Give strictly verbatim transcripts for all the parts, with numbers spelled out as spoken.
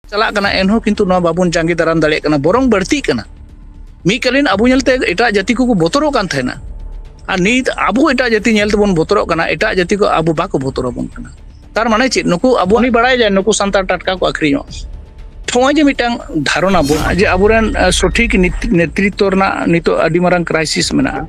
ᱪᱟᱞᱟᱜ ᱠᱟᱱᱟ, ᱮᱱᱦᱚᱸ ᱠᱤᱱᱛᱩ ᱱᱚᱣᱟ ᱵᱟᱵᱚᱱ ᱡᱟᱸᱜᱮ ᱫᱟᱨᱟᱢ ᱫᱟᱲᱮᱭᱟᱜ ᱠᱟᱱᱟ, ᱵᱚᱨᱚᱝ ᱵᱟᱹᱲᱛᱤᱜ ᱠᱟᱱᱟ᱾ ᱢᱤᱫ ᱠᱟᱞᱤᱱ ᱟᱵᱚ ᱧᱮᱞᱛᱮ ᱮᱴᱟᱜ ᱡᱟᱹᱛᱤ ᱠᱚᱠᱚ ᱵᱚᱛᱚᱨᱚᱜ ᱠᱟᱱ ᱛᱟᱦᱮᱱᱟ, ᱟᱨ ᱱᱤᱛ ᱟᱵᱚ ᱮᱴᱟᱜ ᱡᱟᱹᱛᱤ ᱧᱮᱞ ᱛᱮᱵᱚᱱ ᱵᱚᱛᱚᱨᱚᱜ ᱠᱟᱱᱟ, ᱮᱴᱟᱜ ᱡᱟᱹᱛᱤ ᱠᱚ ᱟᱵᱚ ᱵᱟᱠᱚ ᱵᱚᱛᱚᱨ ᱟᱵᱚᱱ ᱠᱟᱱᱟ᱾ ᱛᱟᱨ ᱢᱟᱱᱮ ᱪᱮᱫ? ᱱᱩᱠᱩ ᱟᱵᱚ, ᱩᱱᱤ ᱵᱟᱲᱟᱭ ᱡᱮ ᱱᱩᱠᱩ ᱥᱟᱱᱛᱟᱲ ᱴᱟᱴᱠᱟ ᱠᱚ ᱟᱹᱠᱷᱨᱤᱧᱚᱜᱼᱟ᱾ ᱱᱚᱜᱼᱚᱭ ᱡᱮ ᱢᱤᱫᱴᱟᱝ ᱫᱷᱟᱨᱚᱱᱟ ᱵᱚᱱ, ᱡᱮ ᱟᱵᱚᱨᱮᱱ, ᱟᱸ, ᱥᱚᱴᱷᱤᱠ ᱱᱤᱛ-, ᱱᱮᱛᱨᱤᱛᱛᱚ ᱨᱮᱱᱟᱜ ᱱᱤᱛᱚᱜ ᱟᱹᱰᱤ ᱢᱟᱨᱟᱝ ᱠᱨᱟᱭᱥᱤᱥ ᱢᱮᱱᱟᱜᱼᱟ᱾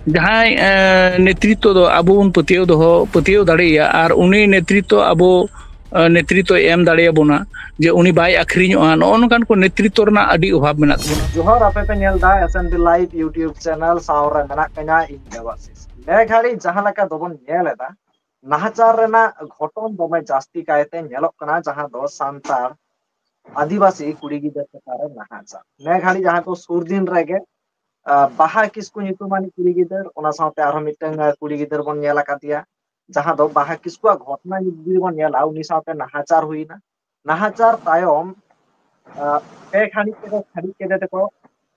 ᱡᱟᱦᱟᱸᱭ, ᱟᱸ, ᱱᱮᱛᱨᱤᱛᱛᱚ ᱫᱚ ᱟᱵᱚ ᱵᱚᱱ ᱯᱟᱹᱛᱭᱟᱹᱣ ᱫᱚᱦᱚ, ᱯᱟᱹᱛᱭᱟᱹᱣ ᱫᱟᱲᱮᱭᱟᱭᱟ, ᱟᱨ ᱩᱱᱤ ᱱᱮᱛᱨᱤᱛᱛᱚ ᱟᱵᱚ, ᱟᱸ, ᱱᱮᱛᱨᱤᱛᱛᱚᱭ ᱮᱢ ᱫᱟᱲᱮᱭᱟᱵᱚᱱᱟ, ᱡᱮ ᱩᱱᱤ ᱵᱟᱭ ᱟᱹᱠᱷᱨᱤᱧᱚᱜᱼᱟ, ᱱᱚᱜᱼᱚ ᱱᱚᱝᱠᱟᱱ ᱠᱚ ᱱᱮᱛᱨᱤᱛᱛᱚ ᱨᱮᱱᱟᱜ ᱟᱹᱰᱤ ᱚᱵᱷᱟᱵᱽ ᱢᱮᱱᱟᱜ ᱛᱟᱵᱚᱱᱟ᱾ ᱡᱚᱦᱟᱨ, ᱟᱯᱮ ᱯᱮ ᱧᱮᱞ ᱮᱫᱟ S M D Live YouTube channel, ᱥᱟᱶ ᱨᱮ ᱢᱮᱱᱟᱜ ᱠᱟᱹᱧᱟ ᱤᱧ ᱫᱮᱵᱟᱥᱤᱥ᱾ ᱱᱮ ᱜᱷᱟᱹᱲᱤᱡ ᱡᱟᱦᱟᱸ ᱞᱮᱠᱟ ᱫᱚᱵᱚᱱ ᱧᱮᱞ ᱮᱫᱟ, ᱱᱟᱦᱟᱪᱟᱨ ᱨᱮᱱᱟᱜ ᱜᱷᱚᱴᱚᱱ ᱫᱚᱢᱮ ᱡᱟᱹᱥᱛᱤ ᱠᱟᱭᱛᱮ ᱧᱮᱞᱚᱜ ᱠᱟᱱᱟ, ᱡᱟᱦᱟᱸ ᱫᱚ ᱥᱟᱱᱛᱟᱲ ᱟᱹᱫᱤᱵᱟᱹᱥᱤ ᱠᱩᱲᱤ ᱜᱤᱫᱽᱨᱟᱹ ᱪᱮᱛᱟᱱ ᱨᱮ ᱱᱟᱦᱟᱪᱟᱨ᱾ ᱱᱮ ᱜᱷᱟᱹᱲᱤᱡ ᱡᱟᱦᱟᱸ ᱠᱚ ᱥᱩᱨ ᱫᱤᱱ ᱨᱮᱜᱮ, ᱟ, ᱵᱟᱦᱟ ᱠᱤᱥᱠᱩ ᱧᱩᱛᱩᱢᱟᱱ ᱠᱩᱲᱤ ᱜᱤᱫᱟᱹᱨ, ᱚᱱᱟ ᱥᱟᱶᱛᱮ ᱟᱨᱦᱚᱸ ᱢᱤᱫᱴᱟᱝ, ᱟ, ᱠᱩᱲᱤ ᱜᱤᱫᱟᱹᱨ ᱵᱚᱱ ᱧᱮᱞ ᱟᱠᱟᱫᱮᱭᱟ, ᱡᱟᱦᱟᱸ ᱫᱚ ᱵᱟᱦᱟ ᱠᱤᱥᱠᱩᱣᱟᱜ ᱜᱷᱚᱴᱚᱱᱟ ᱡᱩᱫᱤ ᱵᱚᱱ ᱧᱮᱞᱟ, ᱩᱱᱤ ᱥᱟᱶᱛᱮ ᱱᱟᱦᱟᱪᱟᱨ ᱦᱩᱭᱱᱟ᱾ ᱱᱟᱦᱟᱪᱟᱨ ᱛᱟᱭᱚᱢ, ᱟ, ᱯᱮ ᱜᱷᱟᱹᱲᱤᱡ ᱛᱮᱠᱚ ᱜᱷᱟᱹᱲᱤᱡ ᱠᱮᱫᱮ ᱛᱮᱠᱚ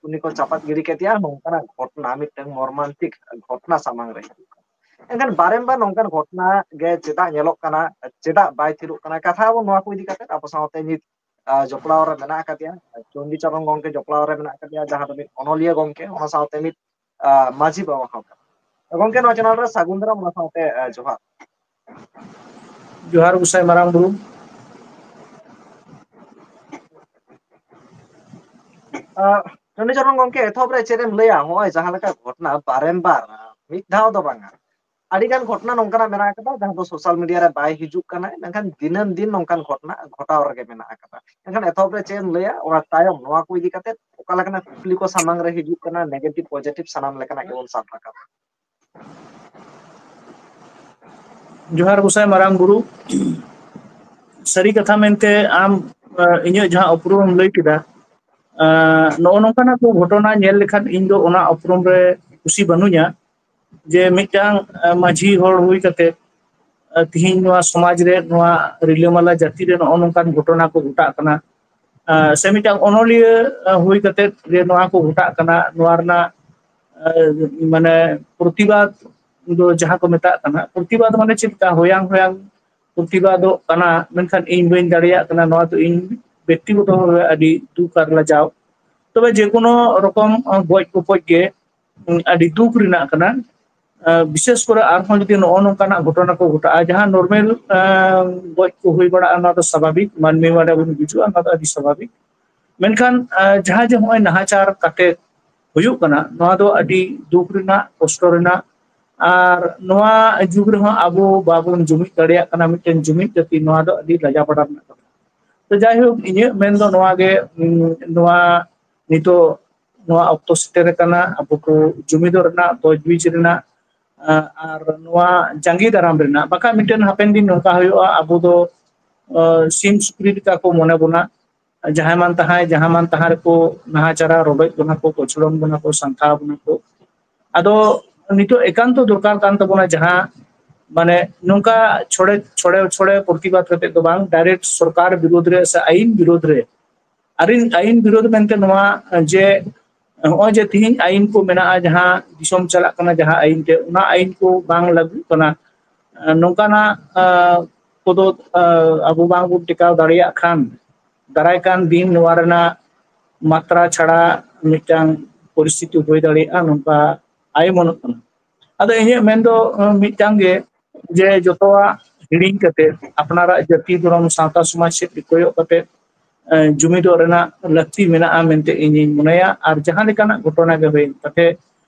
ᱩᱱᱤ ᱠᱚ ᱪᱟᱯᱟᱫ ᱜᱤᱰᱤ ᱠᱮᱫᱮᱭᱟ᱾ ᱱᱚᱝᱠᱟᱱᱟᱜ ᱜᱷᱚᱴᱚᱱᱟ, ᱢᱤᱫᱴᱟᱝ ᱢᱚᱨᱢᱟᱱᱛᱤᱠ ᱜᱷᱚᱴᱚᱱᱟ ᱥᱟᱢᱟᱝ ᱨᱮ ᱦᱤᱡᱩᱜ ᱠᱟᱱᱟ᱾ ᱮᱱᱠᱷᱟᱱ ᱵᱟᱨᱮᱢᱵᱟᱨ ᱱᱚᱝᱠᱟᱱ ᱜᱷᱚᱴᱚᱱᱟ ᱜᱮ ᱪᱮᱫᱟᱜ ᱧᱮᱞᱚᱜ ᱠᱟᱱᱟ, ᱪᱮᱫᱟᱜ ᱵᱟᱭ ᱛᱷᱤᱨᱚᱜ ᱠᱟᱱᱟ? ᱠᱟᱛᱷᱟ ᱟᱵᱚ ᱱᱚᱣᱟ ᱠᱚ ᱤᱫᱤ ᱠᱟᱛᱮ ᱟᱵᱚ ᱥᱟᱶᱛᱮ ᱱᱤᱛ, ᱟ, ᱡᱚᱯᱲᱟᱣ ᱨᱮ ᱢᱮᱱᱟᱜ ᱟᱠᱟᱫᱮᱭᱟ, ᱪᱚᱱᱰᱤᱪᱚᱨᱚᱱ ᱜᱚᱢᱠᱮ ᱡᱚᱯᱲᱟᱣ ᱨᱮ ᱢᱮᱱᱟᱜ ᱟᱠᱟᱫᱮᱭᱟ, ᱡᱟᱦᱟᱸ ᱫᱚ ᱢᱤᱫ ᱚᱱᱚᱞᱤᱭᱟᱹ ᱜᱚᱢᱠᱮ, ᱚᱱᱟ ᱥᱟᱶᱛᱮ ᱢᱤᱫ, ᱟ, ᱢᱟᱹᱡᱷᱤ ᱵᱟᱵᱟ ᱦᱚᱸ ᱠᱟᱱᱟ᱾ ᱜᱚᱢᱠᱮ, ᱱᱚᱣᱟ ᱪᱮᱱᱮᱞ ᱨᱮ ᱥᱟᱹᱜᱩᱱ ᱫᱟᱨᱟᱢ, ᱚᱱᱟ ᱥᱟᱶᱛᱮ, ᱟ, ᱡᱚᱦᱟᱨ᱾ ᱡᱚᱦᱟᱨ ᱜᱚᱸᱥᱟᱭ ᱢᱟᱨᱟᱝ ᱵᱩᱨᱩ᱾ ᱟ, ᱪᱚᱱᱰᱤᱪᱚᱨᱚᱱ ᱜᱚᱢᱠᱮ, ᱮᱛᱚᱦᱚᱵ ᱨᱮ ᱪᱮᱫ ᱮᱢ ᱞᱟᱹᱭᱟ? ᱱᱚᱜᱼᱚᱭ ᱡᱟᱦᱟᱸ ᱞᱮᱠᱟ ᱜᱷᱚᱴᱚᱱᱟ ᱵᱟᱨᱮᱢᱵᱟᱨ, ᱢᱤᱫ ᱫᱷᱟᱣ ᱫᱚ ᱵᱟᱝᱟ, ᱟᱹᱰᱤ ᱜᱟᱱ ᱜᱷᱚᱴᱚᱱᱟ ᱱᱚᱝᱠᱟᱱᱟᱜ ᱢᱮᱱᱟᱜ ᱟᱠᱟᱫᱟ, ᱡᱟᱦᱟᱸ ᱫᱚ ᱥᱳᱥᱟᱞ ᱢᱤᱰᱤᱭᱟ ᱨᱮ ᱵᱟᱭ ᱦᱤᱡᱩᱜ ᱠᱟᱱᱟ, ᱢᱮᱱᱠᱷᱟᱱ ᱫᱤᱱᱟᱹᱢ ᱫᱤᱱ ᱱᱚᱝᱠᱟᱱ ᱜᱷᱚᱴᱚᱱᱟ ᱜᱷᱚᱴᱟᱣ ᱨᱮᱜᱮ ᱢᱮᱱᱟᱜ ᱟᱠᱟᱫᱟ᱾ ᱢᱮᱱᱠᱷᱟᱱ ᱮᱛᱚᱦᱚᱵ ᱨᱮ ᱪᱮᱫ ᱮᱢ ᱞᱟᱹᱭᱟ, ᱚᱱᱟ ᱛᱟᱭᱚᱢ ᱱᱚᱣᱟ ᱠᱚ ᱤᱫᱤ ᱠᱟᱛᱮ ᱚᱠᱟ ᱞᱮᱠᱟᱱᱟᱜ ᱠᱩᱠᱞᱤ ᱠᱚ ᱥᱟᱢᱟᱝ ᱨᱮ ᱦᱤᱡᱩᱜ ᱠᱟᱱᱟ, negative positive ᱥᱟᱱᱟᱢ ᱞᱮᱠᱟᱱᱟᱜ ᱜᱮᱵᱚᱱ ᱥᱟᱵ ᱨᱟᱠᱟᱵᱟ? ᱡᱚᱦᱟᱨ ᱜᱚᱸᱥᱟᱭ ᱢᱟᱨᱟᱝ ᱵᱩᱨᱩ᱾ ᱥᱟᱹᱨᱤ ᱠᱟᱛᱷᱟ ᱢᱮᱱᱛᱮ ᱟᱢ, ᱟ, ᱤᱧᱟᱹᱜ ᱡᱟᱦᱟᱸ ᱩᱯᱨᱩᱢ ᱮᱢ ᱞᱟᱹᱭ ᱠᱮᱫᱟ, ᱟ, ᱱᱚᱜᱼᱚ ᱱᱚᱝᱠᱟᱱᱟᱜ ᱠᱚ ᱜᱷᱚᱴᱚᱱᱟ ᱧᱮᱞ ᱞᱮᱠᱷᱟᱱ ᱤᱧ ᱫᱚ ᱚᱱᱟ ᱩᱯᱨᱩᱢ ᱨᱮ ᱠᱩᱥᱤ ᱵᱟᱹᱱᱩᱧᱟ, ᱡᱮ ᱢᱤᱫᱴᱟᱝ, ᱟ, ᱢᱟᱹᱡᱷᱤ ᱦᱚᱲ ᱦᱩᱭ ᱠᱟᱛᱮ, ᱟ, ᱛᱤᱦᱤᱧ ᱱᱚᱣᱟ ᱥᱚᱢᱟᱡᱽ ᱨᱮ, ᱱᱚᱣᱟ ᱨᱤᱞᱟᱹᱢᱟᱞᱟ ᱡᱟᱹᱛᱤ ᱨᱮ ᱱᱚᱜᱼᱚ ᱱᱚᱝᱠᱟᱱ ᱜᱷᱚᱴᱚᱱᱟ ᱠᱚ ᱜᱷᱚᱴᱟᱜ ᱠᱟᱱᱟ᱾ ᱟ, ᱥᱮ ᱢᱤᱫᱴᱟᱝ ᱚᱱᱚᱞᱤᱭᱟᱹ, ᱟ, ᱦᱩᱭ ᱠᱟᱛᱮ ᱡᱮ ᱱᱚᱣᱟ ᱠᱚ ᱜᱷᱚᱴᱟᱜ ᱠᱟᱱᱟ, ᱱᱚᱣᱟ ᱨᱮᱱᱟᱜ, ᱟ, ᱢᱟᱱᱮ ᱯᱨᱚᱛᱤᱵᱟᱫ ᱫᱚ ᱡᱟᱦᱟᱸ ᱠᱚ ᱢᱮᱛᱟᱜ ᱠᱟᱱᱟ, ᱯᱨᱚᱛᱤᱵᱟᱫ ᱢᱟᱱᱮ ᱪᱮᱫ ᱞᱮᱠᱟ? ᱦᱚᱭᱟᱝ ᱦᱚᱭᱟᱝ ᱯᱨᱚᱛᱤᱵᱟᱫᱚᱜ ᱠᱟᱱᱟ, ᱢᱮᱱᱠᱷᱟᱱ ᱤᱧ ᱵᱟᱹᱧ ᱫᱟᱲᱮᱭᱟᱜ ᱠᱟᱱᱟ, ᱱᱚᱣᱟ ᱫᱚ ᱤᱧ ᱵᱮᱠᱛᱤᱜᱚᱛᱚ ᱵᱷᱟᱵᱮ ᱟᱹᱰᱤ ᱫᱩᱠ ᱟᱨ ᱞᱟᱡᱟᱣ᱾ ᱛᱚᱵᱮ ᱡᱮᱠᱳᱱᱳ ᱨᱚᱠᱚᱢ ᱜᱚᱡ ᱜᱚᱯᱚᱡ ᱜᱮ ᱟᱹᱰᱤ ᱫᱩᱠ ᱨᱮᱱᱟᱜ ᱠᱟᱱᱟ᱾ ᱵᱤᱥᱮᱥ ᱠᱚᱨᱮ ᱟᱨᱦᱚᱸ ᱡᱩᱫᱤ ᱱᱚᱜᱼᱚ ᱱᱚᱝᱠᱟᱱᱟᱜ ᱜᱷᱚᱴᱚᱱᱟ ᱠᱚ ᱜᱷᱚᱴᱟᱜᱼᱟ, ᱡᱟᱦᱟᱸ ᱱᱚᱨᱢᱟᱞ ᱜᱚᱡ ᱠᱚ ᱦᱩᱭ ᱵᱟᱲᱟᱜᱼᱟ, ᱚᱱᱟ ᱫᱚ ᱥᱟᱵᱷᱟᱵᱤᱠ, ᱢᱟᱹᱱᱢᱤ ᱢᱟᱱᱮ ᱵᱚᱱ ᱜᱩᱡᱩᱜᱼᱟ, ᱚᱱᱟ ᱫᱚ ᱟᱹᱰᱤ ᱥᱟᱵᱷᱟᱵᱤᱠ᱾ ᱢᱮᱱᱠᱷᱟᱱ ᱡᱟᱦᱟᱸ ᱡᱮ ᱱᱚᱜᱼᱚᱭ ᱱᱟᱦᱟᱪᱟᱨ ᱠᱟᱛᱮ ᱦᱩᱭᱩᱜ ᱠᱟᱱᱟ, ᱱᱚᱣᱟ ᱫᱚ ᱟᱹᱰᱤ ᱫᱩᱠ ᱨᱮᱱᱟᱜ, ᱠᱚᱥᱴᱚ ᱨᱮᱱᱟᱜ᱾ ᱟᱨ ᱱᱚᱣᱟ ᱡᱩᱜᱽ ᱨᱮᱦᱚᱸ ᱟᱵᱚ ᱵᱟᱵᱚᱱ ᱡᱩᱢᱤᱫ ᱫᱟᱲᱮᱭᱟᱜ ᱠᱟᱱᱟ, ᱢᱤᱫᱴᱮᱱ ᱡᱩᱢᱤᱫ ᱡᱟᱹᱛᱤ, ᱱᱚᱣᱟ ᱫᱚ ᱟᱹᱰᱤ ᱞᱟᱡᱟᱯᱟᱲᱟ ᱨᱮᱱᱟᱜ ᱠᱟᱛᱷᱟ᱾ ᱛᱚ ᱡᱟᱭᱦᱳᱠ, ᱤᱧᱟᱹᱜ ᱢᱮᱱ ᱫᱚ ᱱᱚᱣᱟ ᱜᱮ, ᱩᱸ, ᱱᱚᱣᱟ ᱱᱤᱛᱚᱜ ᱱᱚᱣᱟ ᱚᱠᱛᱚ ᱥᱮᱴᱮᱨ ᱟᱠᱟᱱᱟ, ᱟᱵᱚ ᱠᱚ ᱡᱩᱢᱤᱫᱚᱜ ᱨᱮᱱᱟᱜ, ᱛᱚᱡᱵᱤᱡᱽ ᱨᱮᱱᱟᱜ, ᱟᱨ ᱱᱚᱣᱟ ᱡᱟᱸᱜᱮ ᱫᱟᱨᱟᱢ ᱨᱮᱱᱟᱜ᱾ ᱵᱟᱠᱷᱟᱱ ᱢᱤᱫᱴᱮᱱ ᱦᱟᱯᱮᱱ ᱫᱤᱱ ᱱᱚᱝᱠᱟ ᱦᱩᱭᱩᱜᱼᱟ, ᱟᱵᱚ ᱫᱚ ᱥᱤᱢ ᱥᱩᱠᱨᱤ ᱞᱮᱠᱟ ᱠᱚ ᱢᱚᱱᱮ ᱵᱚᱱᱟ, ᱡᱟᱦᱟᱸᱭ ᱢᱟᱱ ᱛᱟᱦᱟᱸᱭ ᱡᱟᱦᱟᱸ ᱢᱟᱱ ᱛᱟᱦᱟᱸ ᱨᱮᱠᱚ ᱱᱟᱦᱟᱪᱟᱨᱟ, ᱨᱚᱰᱚᱡ ᱵᱚᱱᱟ ᱠᱚ, ᱠᱚᱪᱞᱚᱱ ᱵᱚᱱᱟ ᱠᱚ, ᱥᱟᱱᱛᱷᱟ ᱵᱚᱱᱟ ᱠᱚ᱾ ᱟᱫᱚ ᱱᱤᱛᱚᱜ ᱮᱠᱟᱱᱛᱚ ᱫᱚᱨᱠᱟᱨ ᱠᱟᱱ ᱛᱟᱵᱚᱱᱟ, ᱡᱟᱦᱟᱸ ᱢᱟᱱᱮ ᱱᱚᱝᱠᱟ ᱪᱷᱚᱲᱮ ᱪᱷᱚᱲᱮ ᱪᱷᱚᱲᱮ ᱯᱨᱚᱛᱤᱵᱟᱫ ᱠᱟᱛᱮ ᱫᱚ ᱵᱟᱝ, ᱰᱟᱭᱨᱮᱠᱴ ᱥᱚᱨᱠᱟᱨ ᱵᱤᱨᱳᱫᱷ ᱨᱮ ᱥᱮ ᱟᱹᱭᱤᱱ ᱵᱤᱨᱳᱫᱷ ᱨᱮ᱾ ᱟᱹᱭᱤᱱ, ᱟᱹᱭᱤᱱ ᱵᱤᱨᱳᱫᱷ ᱢᱮᱱᱛᱮ ᱱᱚᱣᱟ ᱡᱮ ᱱᱚᱜᱼᱚᱭ ᱡᱮ ᱛᱤᱦᱤᱧ ᱟᱹᱭᱤᱱ ᱠᱚ ᱢᱮᱱᱟᱜᱼᱟ, ᱡᱟᱦᱟᱸ ᱫᱤᱥᱚᱢ ᱪᱟᱞᱟᱜ ᱠᱟᱱᱟ, ᱡᱟᱦᱟᱸ ᱟᱹᱭᱤᱱ ᱛᱮ, ᱚᱱᱟ ᱟᱹᱭᱤᱱ ᱠᱚ ᱵᱟᱝ ᱞᱟᱹᱜᱩᱜ ᱠᱟᱱᱟ, ᱱᱚᱝᱠᱟᱱᱟᱜ ᱠᱚᱫᱚ ᱟᱵᱚ ᱵᱟᱝᱵᱚᱱ ᱴᱮᱠᱟᱣ ᱫᱟᱲᱮᱭᱟᱜ ᱠᱷᱟᱱ, ᱫᱟᱨᱟᱭ ᱠᱟᱱ ᱫᱤᱱ ᱱᱚᱣᱟ ᱨᱮᱱᱟᱜ ᱢᱟᱛᱨᱟ ᱪᱷᱟᱲᱟ ᱢᱤᱫᱴᱟᱝ ᱯᱚᱨᱤᱥᱛᱷᱤᱛᱤ ᱦᱩᱭ ᱫᱟᱲᱮᱭᱟᱜᱼᱟ, ᱱᱚᱝᱠᱟ ᱟᱭ ᱢᱚᱱᱚᱜ ᱠᱟᱱᱟ᱾ ᱟᱫᱚ ᱤᱧᱟᱹᱜ ᱢᱮᱱ ᱫᱚ ᱢᱤᱫᱴᱟᱝ ᱜᱮ, ᱡᱮ ᱡᱚᱛᱚᱣᱟᱜ ᱦᱤᱲᱤᱧ ᱠᱟᱛᱮ, ᱟᱯᱱᱟᱨᱟᱜ ᱡᱟᱹᱛᱤ, ᱫᱷᱚᱨᱚᱢ, ᱥᱟᱶᱛᱟ, ᱥᱚᱢᱟᱡᱽ ᱥᱮᱫ ᱠᱚᱭᱚᱜ ᱠᱟᱛᱮ ᱡᱩᱢᱤᱫᱚᱜ ᱨᱮᱱᱟᱜ ᱞᱟᱹᱠᱛᱤ ᱢᱮᱱᱟᱜᱼᱟ ᱢᱮᱱᱛᱮ ᱤᱧᱤᱧ ᱢᱚᱱᱮᱭᱟ᱾ ᱟᱨ ᱡᱟᱦᱟᱸ ᱞᱮᱠᱟᱱᱟᱜ ᱜᱷᱚᱴᱚᱱᱟ ᱜᱮ ᱦᱩᱭᱮᱱ, ᱛᱟᱛᱮ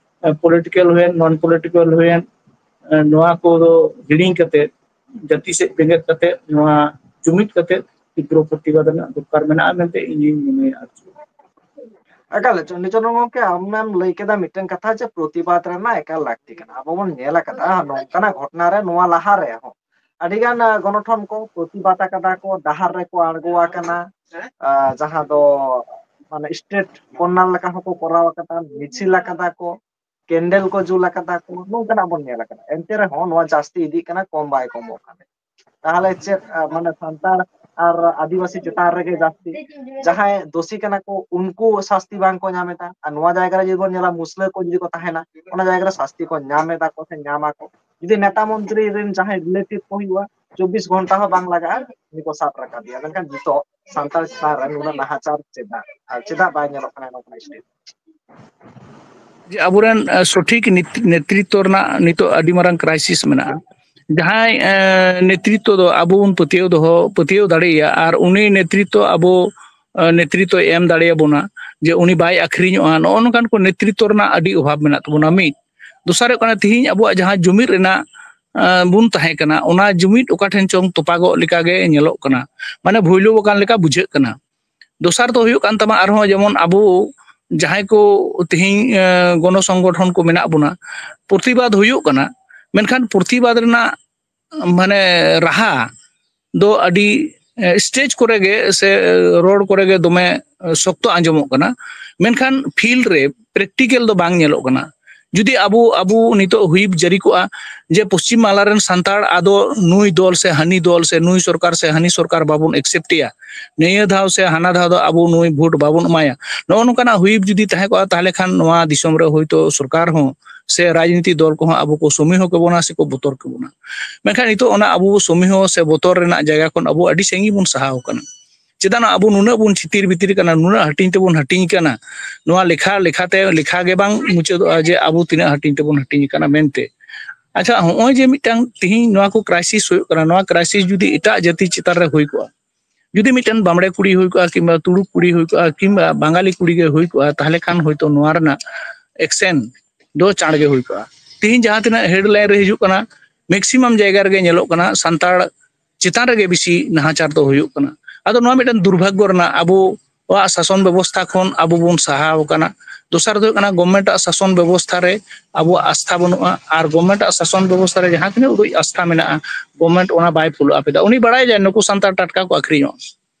ᱯᱚᱞᱤᱴᱤᱠᱮᱞ ᱦᱩᱭᱮᱱ, ᱱᱚᱱ ᱯᱚᱞᱤᱴᱤᱠᱮᱞ ᱦᱩᱭᱮᱱ, ᱱᱚᱣᱟ ᱠᱚᱫᱚ ᱦᱤᱲᱤᱧ ᱠᱟᱛᱮ, ᱡᱟᱹᱛᱤ ᱥᱮᱫ ᱵᱮᱸᱜᱮᱫ ᱠᱟᱛᱮ, ᱱᱚᱣᱟ ᱡᱩᱢᱤᱫ ᱠᱟᱛᱮ ᱛᱤᱵᱨᱚ ᱯᱨᱚᱛᱤᱵᱟᱫ ᱨᱮᱱᱟᱜ ᱫᱚᱨᱠᱟᱨ ᱢᱮᱱᱟᱜᱼᱟ ᱢᱮᱱᱛᱮ ᱤᱧᱤᱧ ᱢᱚᱱᱮᱭᱟ᱾ ᱟᱨ ᱪᱮᱫ ᱮᱠᱟᱞ, ᱪᱚᱱᱰᱤᱪᱚᱨᱚᱬ ᱜᱚᱢᱠᱮ, ᱟᱢᱮᱢ ᱞᱟᱹᱭ ᱠᱮᱫᱟ ᱢᱤᱫᱴᱮᱱ ᱠᱟᱛᱷᱟ, ᱡᱮ ᱯᱨᱚᱛᱤᱵᱟᱫ ᱨᱮᱱᱟᱜ ᱮᱠᱟᱞ ᱞᱟᱹᱠᱛᱤ ᱠᱟᱱᱟ᱾ ᱟᱵᱚ ᱵᱚᱱ ᱧᱮᱞ ᱟᱠᱟᱫᱟ ᱱᱚᱝᱠᱟᱱᱟᱜ ᱜᱷᱚᱴᱚᱱᱟ ᱨᱮ, ᱱᱚᱣᱟ ᱞᱟᱦᱟ ᱨᱮ ᱦᱚᱸ ᱟᱹᱰᱤ ᱜᱟᱱ ᱜᱚᱱᱚᱴᱷᱚᱱ ᱠᱚ ᱯᱨᱚᱛᱤᱵᱟᱫ ᱟᱠᱟᱫᱟ ᱠᱚ, ᱰᱟᱦᱟᱨ ᱨᱮᱠᱚ ᱟᱬᱜᱚ ᱟᱠᱟᱱᱟ, ᱡᱟᱦᱟᱸ ᱫᱚ ᱢᱟᱱᱮ ᱥᱴᱮᱴ ᱠᱚᱨᱱᱟᱨ ᱞᱮᱠᱟ ᱦᱚᱸᱠᱚ ᱠᱚᱨᱟᱣ ᱟᱠᱟᱫᱟ, ᱢᱤᱪᱷᱤᱞ ᱟᱠᱟᱫᱟ ᱠᱚ, ᱠᱮᱱᱰᱮᱞ ᱠᱚ ᱡᱩᱞ ᱟᱠᱟᱫᱟ ᱠᱚ, ᱱᱚᱝᱠᱟᱱᱟᱜ ᱵᱚᱱ ᱧᱮᱞ ᱟᱠᱟᱫᱟ᱾ ᱮᱱᱛᱮ ᱨᱮᱦᱚᱸ ᱱᱚᱣᱟ ᱡᱟᱹᱥᱛᱤ ᱤᱫᱤᱜ ᱠᱟᱱᱟ, ᱠᱚᱢ ᱵᱟᱭ ᱠᱚᱢᱚᱜ ᱠᱟᱱᱟ᱾ ᱛᱟᱦᱚᱞᱮ ᱪᱮᱫ ᱢᱟᱱᱮ ᱥᱟᱱᱛᱟᱲ ᱟᱨ ᱟᱹᱫᱤᱵᱟᱹᱥᱤ ᱪᱮᱛᱟᱱ ᱨᱮᱜᱮ ᱡᱟᱹᱥᱛᱤ ᱡᱟᱦᱟᱸᱭ ᱫᱳᱥᱤ ᱠᱟᱱᱟ ᱠᱚ, ᱩᱱᱠᱩ ᱥᱟᱥᱛᱤ ᱵᱟᱝ ᱠᱚ ᱧᱟᱢ ᱮᱫᱟ? ᱟᱨ ᱱᱚᱣᱟ ᱡᱟᱭᱜᱟ ᱨᱮ ᱡᱩᱫᱤ ᱵᱚᱱ ᱧᱮᱞᱟ, ᱢᱩᱥᱞᱟᱹ ᱠᱚ ᱡᱩᱫᱤ ᱠᱚ ᱛᱟᱦᱮᱱᱟ, ᱚᱱᱟ ᱡᱟᱭᱜᱟ ᱨᱮ ᱥᱟᱥᱛᱤ ᱠᱚ ᱧᱟᱢ ᱮᱫᱟ ᱠᱚ ᱥᱮ ᱧᱟᱢ ᱟᱠᱚ᱾ ᱡᱩᱫᱤ ᱱᱮᱛᱟ ᱢᱚᱱᱛᱨᱤ ᱨᱮᱱ ᱡᱟᱦᱟᱸᱭ ᱨᱤᱞᱮᱴᱤᱵᱷ ᱠᱚ ᱦᱩᱭᱩᱜᱼᱟ, ᱪᱚᱵᱵᱤᱥ ᱜᱷᱚᱱᱴᱟ ᱦᱚᱸ ᱵᱟᱝ ᱞᱟᱜᱟᱜᱼᱟ, ᱩᱱᱤ ᱠᱚ ᱥᱟᱵ ᱨᱟᱠᱟᱵᱮᱭᱟ᱾ ᱢᱮᱱᱠᱷᱟᱱ ᱱᱤᱛᱚᱜ ᱥᱟᱱᱛᱟᱲ ᱪᱮᱛᱟᱱ ᱨᱮ ᱱᱩᱱᱟᱹᱜ ᱱᱟᱦᱟᱪᱟᱨ ᱪᱮᱫᱟᱜ? ᱟᱨ ᱪᱮᱫᱟᱜ ᱵᱟᱭ ᱧᱮᱞᱚᱜ ᱠᱟᱱᱟ ᱱᱚᱝᱠᱟᱱ state? ᱡᱮ ᱟᱵᱚᱨᱮᱱ, ᱮ, ᱥᱚᱴᱷᱤᱠ ᱱᱤᱛ-, ᱱᱮᱛᱨᱤᱛᱛᱚ ᱨᱮᱱᱟᱜ ᱱᱤᱛᱚᱜ ᱟᱹᱰᱤ ᱢᱟᱨᱟᱝ crisis ᱢᱮᱱᱟᱜᱼᱟ᱾ ᱡᱟᱦᱟᱸᱭ, ᱮ, ᱱᱮᱛᱨᱤᱛᱛᱚ ᱫᱚ ᱟᱵᱚ ᱵᱚᱱ ᱯᱟᱹᱛᱭᱟᱹᱣ ᱫᱚᱦᱚ, ᱯᱟᱹᱛᱭᱟᱹᱣ ᱫᱟᱲᱮᱭᱟᱭᱟ, ᱟᱨ ᱩᱱᱤ ᱱᱮᱛᱨᱤᱛᱛᱚ ᱟᱵᱚ, ᱮ, ᱱᱮᱛᱨᱤᱛᱛᱚᱭ ᱮᱢ ᱫᱟᱲᱮᱭᱟᱵᱚᱱᱟ, ᱡᱮ ᱩᱱᱤ ᱵᱟᱭ ᱟᱹᱠᱷᱨᱤᱧᱚᱜᱼᱟ, ᱱᱚᱜᱼᱚ ᱱᱚᱝᱠᱟᱱ ᱠᱚ ᱱᱮᱛᱨᱤᱛᱛᱚ ᱨᱮᱱᱟᱜ ᱟᱹᱰᱤ ᱚᱵᱷᱟᱵᱽ ᱢᱮᱱᱟᱜ ᱛᱟᱵᱚᱱᱟ᱾ ᱢᱤᱫ, ᱫᱚᱥᱟᱨ ᱦᱩᱭᱩᱜ ᱠᱟᱱᱟ, ᱛᱤᱦᱤᱧ ᱟᱵᱚᱣᱟᱜ ᱡᱟᱦᱟᱸ ᱡᱩᱢᱤᱫ ᱨᱮᱱᱟᱜ, ᱮ, ᱵᱚᱱ ᱛᱟᱦᱮᱸ ᱠᱟᱱᱟ, ᱚᱱᱟ ᱡᱩᱢᱤᱫ ᱚᱠᱟ ᱴᱷᱮᱱ ᱪᱚᱝ ᱛᱚᱯᱟᱜᱚᱜ ᱞᱮᱠᱟ ᱜᱮ ᱧᱮᱞᱚᱜ ᱠᱟᱱᱟ, ᱢᱟᱱᱮ ᱵᱷᱩᱭᱞᱩ ᱟᱠᱟᱱ ᱞᱮᱠᱟ ᱵᱩᱡᱷᱟᱹᱜ ᱠᱟᱱᱟ᱾ ᱫᱚᱥᱟᱨ ᱫᱚ ᱦᱩᱭᱩᱜ ᱠᱟᱱ ᱛᱟᱢᱟ ᱟᱨᱦᱚᱸ ᱡᱮᱢᱚᱱ ᱟᱵᱚ ᱡᱟᱦᱟᱸᱭ ᱠᱚ ᱛᱤᱦᱤᱧ, ᱮ, ᱜᱚᱱᱚ ᱥᱚᱝᱜᱚᱴᱷᱚᱱ ᱠᱚ ᱢᱮᱱᱟᱜ ᱵᱚᱱᱟ, ᱯᱨᱚᱛᱤᱵᱟᱫ ᱦᱩᱭᱩᱜ ᱠᱟᱱᱟ, ᱢᱮᱱᱠᱷᱟᱱ ᱯᱨᱚᱛᱤᱵᱟᱫ ᱨᱮᱱᱟᱜ ᱢᱟᱱᱮ ᱨᱟᱦᱟ ᱫᱚ ᱟᱹᱰᱤ, ᱮ, stage ᱠᱚᱨᱮ ᱜᱮ ᱥᱮ, ᱮ, ᱨᱚᱲ ᱠᱚᱨᱮ ᱜᱮ ᱫᱚᱢᱮ, ᱮ, ᱥᱚᱠᱛᱚ ᱟᱸᱡᱚᱢᱚᱜ ᱠᱟᱱᱟ, ᱢᱮᱱᱠᱷᱟᱱ field ᱨᱮ practical ᱫᱚ ᱵᱟᱝ ᱧᱮᱞᱚᱜ ᱠᱟᱱᱟ᱾ ᱡᱩᱫᱤ ᱟᱵᱚ, ᱟᱵᱚ ᱱᱤᱛᱚᱜ whip ᱡᱟᱹᱨᱤ ᱠᱚᱜᱼᱟ ᱡᱮ ᱯᱚᱥᱪᱤᱢ ᱵᱟᱝᱞᱟ ᱨᱮᱱ ᱥᱟᱱᱛᱟᱲ ᱟᱫᱚ ᱱᱩᱭ ᱫᱚᱞ ᱥᱮ ᱦᱟᱹᱱᱤ ᱫᱚᱞ ᱥᱮ ᱱᱩᱭ ᱥᱚᱨᱠᱟᱨ ᱥᱮ ᱦᱟᱹᱱᱤ ᱥᱚᱨᱠᱟᱨ ᱵᱟᱵᱚᱱ accept ᱮᱭᱟ, ᱱᱤᱭᱟᱹ ᱫᱷᱟᱣ ᱥᱮ ᱦᱟᱱᱟ ᱫᱷᱟᱣ ᱫᱚ ᱟᱵᱚ ᱱᱩᱭ vote ᱵᱟᱵᱚᱱ ᱮᱢᱟᱭᱟ, ᱱᱚᱜᱼᱚ ᱱᱚᱝᱠᱟᱱᱟᱜ whip ᱡᱩᱫᱤ ᱛᱟᱦᱮᱸ ᱠᱚᱜᱼᱟ, ᱛᱟᱦᱚᱞᱮ ᱠᱷᱟᱱ ᱱᱚᱣᱟ ᱫᱤᱥᱚᱢ ᱨᱮ ᱦᱳᱭᱛᱳ ᱥᱚᱨᱠᱟᱨ ᱦᱚᱸ ᱥᱮ ᱨᱟᱡᱽᱱᱤᱛᱤ ᱫᱚᱞ ᱠᱚᱦᱚᱸ ᱟᱵᱚ ᱠᱚ ᱥᱚᱢᱤᱦᱚ ᱠᱮᱵᱚᱱᱟ ᱥᱮᱠᱚ ᱵᱚᱛᱚᱨ ᱠᱮᱵᱚᱱᱟ᱾ ᱢᱮᱱᱠᱷᱟᱱ ᱱᱤᱛᱚᱜ ᱚᱱᱟ ᱟᱵᱚ ᱥᱚᱢᱤᱦᱚ ᱥᱮ ᱵᱚᱛᱚᱨ ᱨᱮᱱᱟᱜ ᱡᱟᱭᱜᱟ ᱠᱷᱚᱱ ᱟᱵᱚ ᱟᱹᱰᱤ ᱥᱟᱺᱜᱤᱧ ᱵᱚᱱ ᱥᱟᱦᱟᱣ ᱟᱠᱟᱱᱟ᱾ ᱪᱮᱫᱟᱜ ᱟᱵᱚ ᱱᱩᱱᱟᱹᱜ ᱵᱚᱱ ᱪᱷᱤᱛᱤᱨ ᱵᱷᱤᱛᱤᱨ ᱠᱟᱱᱟ, ᱱᱩᱱᱟᱹᱜ ᱦᱟᱹᱴᱤᱧ ᱛᱮᱵᱚᱱ ᱦᱟᱹᱴᱤᱧ ᱠᱟᱱᱟ, ᱱᱚᱣᱟ ᱞᱮᱠᱷᱟ, ᱞᱮᱠᱷᱟᱛᱮ ᱞᱮᱠᱷᱟ ᱜᱮ ᱵᱟᱝ ᱢᱩᱪᱟᱹᱫᱚᱜᱼᱟ ᱡᱮ ᱟᱵᱚ ᱛᱤᱱᱟᱹᱜ ᱦᱟᱹᱴᱤᱧ ᱛᱮᱵᱚᱱ ᱦᱟᱹᱴᱤᱧ ᱠᱟᱱᱟ ᱢᱮᱱᱛᱮ᱾ ᱟᱪᱪᱷᱟ, ᱦᱚᱸᱜᱼᱚᱭ ᱡᱮ ᱢᱤᱫᱴᱟᱝ ᱛᱤᱦᱤᱧ ᱱᱚᱣᱟ ᱠᱚ crisis ᱦᱩᱭᱩᱜ ᱠᱟᱱᱟ, ᱱᱚᱣᱟ crisis ᱡᱩᱫᱤ ᱮᱴᱟᱜ ᱡᱟᱹᱛᱤ ᱪᱮᱛᱟᱱ ᱨᱮ ᱦᱩᱭ ᱠᱚᱜᱼᱟ, ᱡᱩᱫᱤ ᱢᱤᱫᱴᱮᱱ ᱵᱟᱢᱲᱮ ᱠᱩᱲᱤ ᱦᱩᱭ ᱠᱚᱜᱼᱟ, ᱠᱤᱝᱵᱟ ᱛᱩᱲᱩᱠ ᱠᱩᱲᱤ ᱦᱩᱭ ᱠᱚᱜᱼᱟ, ᱠᱤᱝᱵᱟ ᱵᱟᱝᱜᱟᱞᱤ ᱠᱩᱲᱤ ᱜᱮ ᱦᱩᱭ ᱠᱚᱜᱼᱟ, ᱛᱟᱦᱚᱞᱮ ᱠᱷᱟᱱ ᱦᱚᱭᱛᱳ ᱱᱚᱣᱟ ᱨᱮᱱᱟᱜ action ᱫᱚ ᱪᱟᱬ ᱜᱮ ᱦᱩᱭ ᱠᱚᱜᱼᱟ᱾ ᱛᱤᱦᱤᱧ ᱡᱟᱦᱟᱸ ᱛᱤᱱᱟᱹᱜ headline ᱨᱮ ᱦᱤᱡᱩᱜ ᱠᱟᱱᱟ, maximum ᱡᱟᱭᱜᱟ ᱨᱮᱜᱮ ᱧᱮᱞᱚᱜ ᱠᱟᱱᱟ ᱥᱟᱱᱛᱟᱲ ᱪᱮᱛᱟᱱ ᱨᱮᱜᱮ ᱵᱮᱥᱤ ᱱᱟᱦᱟᱪᱟᱨ ᱫᱚ ᱦᱩᱭᱩᱜ ᱠᱟᱱᱟ᱾ ᱟᱫᱚ ᱱᱚᱣᱟ ᱢᱤᱫᱴᱮᱱ ᱫᱩᱨᱵᱷᱟᱜᱽᱜᱚ ᱨᱮᱱᱟᱜ, ᱟᱵᱚᱣᱟᱜ ᱥᱟᱥᱚᱱ ᱵᱮᱵᱚᱥᱛᱷᱟ ᱠᱷᱚᱱ ᱟᱵᱚ ᱵᱚᱱ ᱥᱟᱦᱟᱣ ᱟᱠᱟᱱᱟ᱾ ᱫᱚᱥᱟᱨ ᱫᱚ ᱦᱩᱭᱩᱜ ᱠᱟᱱᱟ, government ᱟᱜ ᱥᱟᱥᱚᱱ ᱵᱮᱵᱚᱥᱛᱷᱟ ᱨᱮ ᱟᱵᱚᱣᱟᱜ ᱟᱥᱛᱷᱟ ᱵᱟᱹᱱᱩᱜᱼᱟ, ᱟᱨ government ᱟᱜ ᱥᱟᱥᱚᱱ ᱵᱮᱵᱚᱥᱛᱷᱟ ᱨᱮ ᱡᱟᱦᱟᱸ ᱛᱤᱱᱟᱹᱜ ᱩᱰᱩᱡ ᱟᱥᱛᱷᱟ ᱢᱮᱱᱟᱜᱼᱟ, government ᱚᱱᱟ ᱵᱟᱭ follow up ᱮᱫᱟ᱾ ᱩᱱᱤ ᱵᱟᱲᱟᱭ ᱡᱮ ᱱᱩᱠᱩ ᱥᱟᱱᱛᱟᱲ ᱴᱟᱴᱠᱟ ᱠᱚ ᱟᱠᱷᱨᱤᱧᱚᱜᱼᱟ᱾